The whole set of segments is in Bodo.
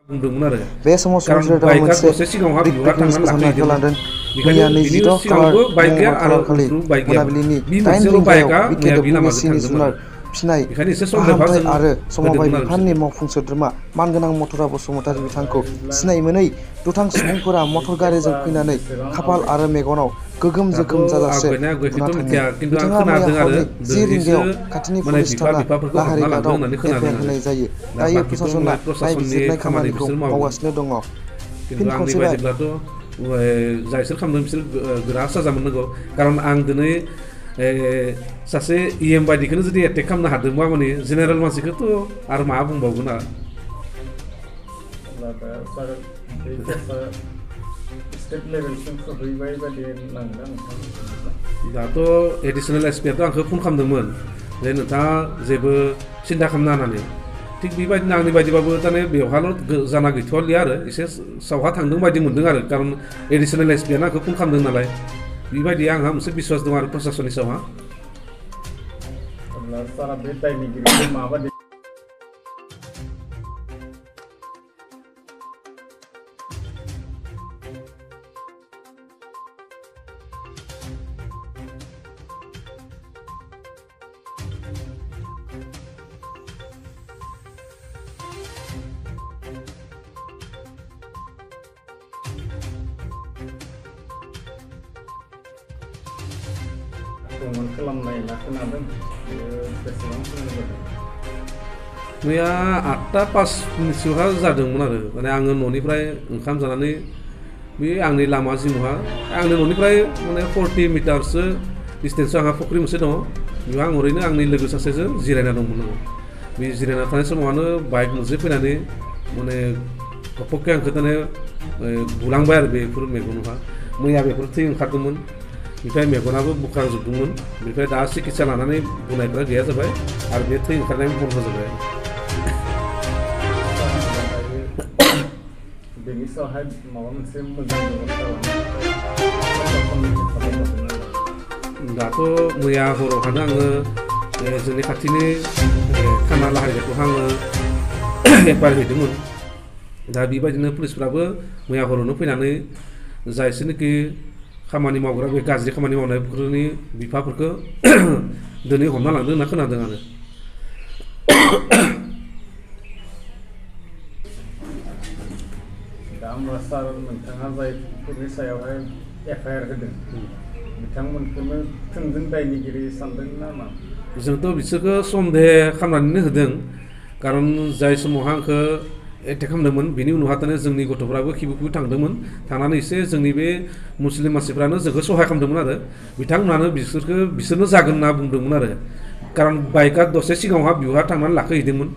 बुंदोंमोन आरो बे समाव संजिरदआ मोनसे ब्रिक पुलिस फोसावनायखौ लादों मैया 22 खालार मंगलबार खालारखालि मोनाबिलिनि 8 रिंगायाव बिकेडि भुमि सिंनि जुनार फिनाय फाहामथाय आरो समबाय बिफाननि मावफुं सोद्रोमा मानगोनां मथरा बसुमतारी बिथांखौ सिनाय मोनै दुथां सुबुंफोरा मटर गारिजों फैनानै खाफाल आरो मेगनाव गोगोम जोखोम जाजासे बुना थाङो। बिथाङा मैया हरनि 10 रिंगायाव खाथिनि पुलिस थाना लाहारिघाटआव एफआइआर होनाय जायो। दायो प्रशासना नायबिजिरनाय खामानिखौ मावगासिनो दङ। फिन खनसेबाय जायसोर खालामदों बिसोर गोरा साजा मोननांगौ खारन आं दिनै सासे इएम बायदिखौनो जुदि एटेक खालामनो हादोंबा माने जेनेरेल मानसिखौथ' आरो मा बुंबावगोन आरो दाथ' एडिसनेल एसपिआथ' आंखौ फन खालामदोंमोन जे नोंथाङा जेबो सिन्था खालामना होननानै थिग बेबायदिनो आंनि बायदिबाबो ताने बेवहायल' जाना गैथ'वालिया आरो एसे सावहा थांदों बायदि मोनदों आरो खारन एडिसनेल एसपिआनो आंखौ फन खालामदों नालाय बेबायदि आंहा मोनसे बिश्वास दं आरो प्रशासननि सायावहा मैया 8:05 मिनिटसोहा जादोंमोन आरो माने आङो न'निफ्राय ओंखाम जानानै बे आंनि लामा जिङावहा आंनि न'निफ्राय माने 40 मिटारसो डिस्टेन्सआव आंहा फुख्रि मोनसे दङ बेयाव आं ओरैनो आंनि लोगो सासेजों जिरायना दंमोन आरो बे जिरायना थानाय समावनो बाइक मोनसे फैनानै माने गपकके आंखौ ताने बुलांबाय आरो बेफोर मेगनावहा मैया बेफोर थै ओंखारदोंमोन बेनिफ्राय मेगनाबो बुखारजोबदोंमोन बेनिफ्राय दा सिकित्सा लानानै बुनायफ्रा गैया जाबाय आरो बे थै ओंखारनाय बन्द जाबाय दाथ' मैया हरावहानो आङो जोंनि खाथिनि थाना लाहारिघाटआव आङो एफआइआर हैदोंमोन दा बेबायदिनो पुलिसफ्राबो मैया हरावनो फैनानै जायसोनाखि खामानि मावग्रा बे गाज्रि खामानि मावनायफोरनि बिफाफोरखौ दिनै हमना लांदों होनना खोनादों आरो दा होमबा सार नोंथाङा जायफोरनि सायावहाय एफआइआर होदों बिथांमोनखौनो थोंजों दायनिगिरि सानदों नामा जोंथ' बिसोरखौ सन्देह खालामनानैनो होदों खारन जाय समावहा आंखौ एटेक खालामदोंमोन बेनि उनावहा ताने जोंनि गथ'फ्राबो खिबु थांदोंमोन थांनानै एसे जोंनि बे मुस्लिम मानसिफ्रानो जोंखौ सहाय खालामदोंमोन आरो बिथांमोनानो बिसोरनो जागोन होनना बुंदोंमोन आरो खारन बाइकआ दसे सिगाङावहा बिहा थांनानै लाखैहैदोंमोन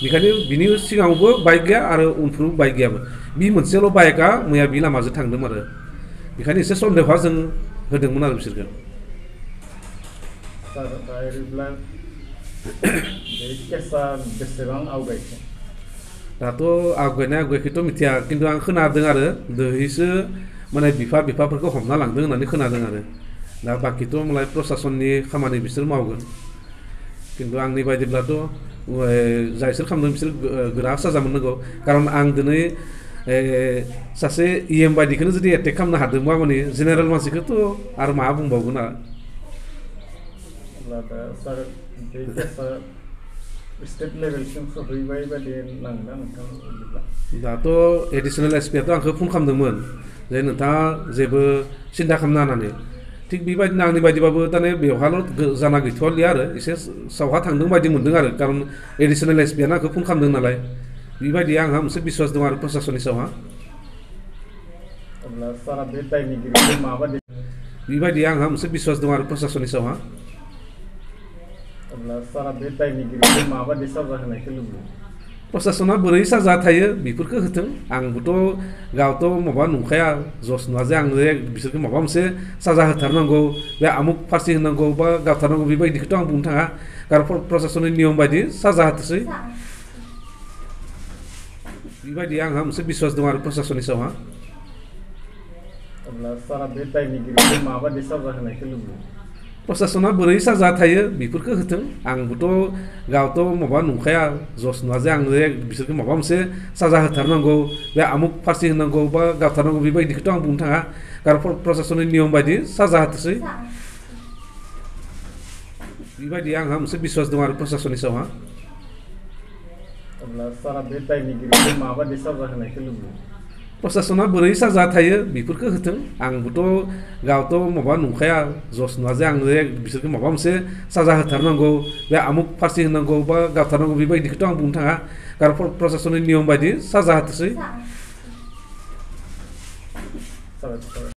बेखायनो बिनि सिगाङावबो बाइक गैया आरो उनफ्राव बाइक गैयामोन बे मोनसेल' बाइकआ मैया बे लामाजों थांदोंमोन आरो बेखायनो एसे सन्देहआ जों होदोंमोन आरो बिसोरखौ दाथ' आवगायखौथ' मिथिया खिन्थु आं खोनादों आरो दोहैसो माने बिफाफोरखौ हमना लांदों होननानै खोनादों आरो दा बाखिथ' मालाय प्रशासननि खामानि बिसोर मावगोन खिन्थु आंनि बायदिब्लाथ' जायसोर खालामदों बिसोर गोरा साजा मोननांगौ खारन आं दिनै सासे इएम बायदिखौनो जुदि एटेक खालामनो हादोंबा माने जेनेरेल मानसिखौथ' आरो मा बुंबावगोन आरो दाथ' एडिसनेल एसपिआथ' आंखौ फन खालामदोंमोन जे नोंथाङा जेबो सिन्था खालामना होननानै थिग बेबायदिनो आंनि बायदिबाबो ताने बेवहायल' जाना गैथ'वालिया आरो एसे सावहा थांदों बायदि मोनदों आरो खारन एडिसनेल एसपिआनो आंखौ फन खालामदों नालाय बेबायदि आंहा मोनसे बिश्वास दं आरो प्रशासननि सायावहा बेबायदि आंहा मोनसे बिश्वास दं आरो प्रशासननि सायावहा प्रशासना बोरै साजा थायो बेफोरखौ होथों आंबोथ' गावथ' माबा नंखाया जस नङा जे आं बिसोरखौ माबा मोनसे साजा होथारनांगौ बे आमुक फासि होनांगौ बा गावथारनांगौ बेबायदिखौथ' आं बुंनो थाङा खारन प्रशासननि नियम बायदि साजा होथोंसै बेबायदि आंहा मोनसे बिश्वास दं आरो प्रशासननि सायावहा प्रशासना बोरै साजा थायो बेफोरखौ होथों आंबोथ' गावथ' माबा नंखाया जस नङा जे आं बिसोरखौ माबा मोनसे साजा होथारनांगौ बे आमुक फारसि होनांगौ बा गावथारनांगौ बेबायदिखौथ' आं बुंनो थाङा कारण प्रशासननि नियम बायदि साजा होथोंसै बेबायदि आंहा मोनसे बिश्वास दं आरो प्रशासननि सायावहा अब्ला सारा बे दायनिगिरिखौ माबायदि साजा होनायखौ लुबैयो प्रशासना बोरै साजा थायो बेफोरखौ होथों आंबोथ' गावथ' माबा नंखाया जस नङा जे आं बिसोरखौ माबा मोनसे साजा होथारनांगौ बे आमुक फारसि होनांगौ बा गावथारनांगौ बेबायदिखौथ' आं बुंनो थाङा कारण प्रशासननि नियम बायदि साजा होथोंसै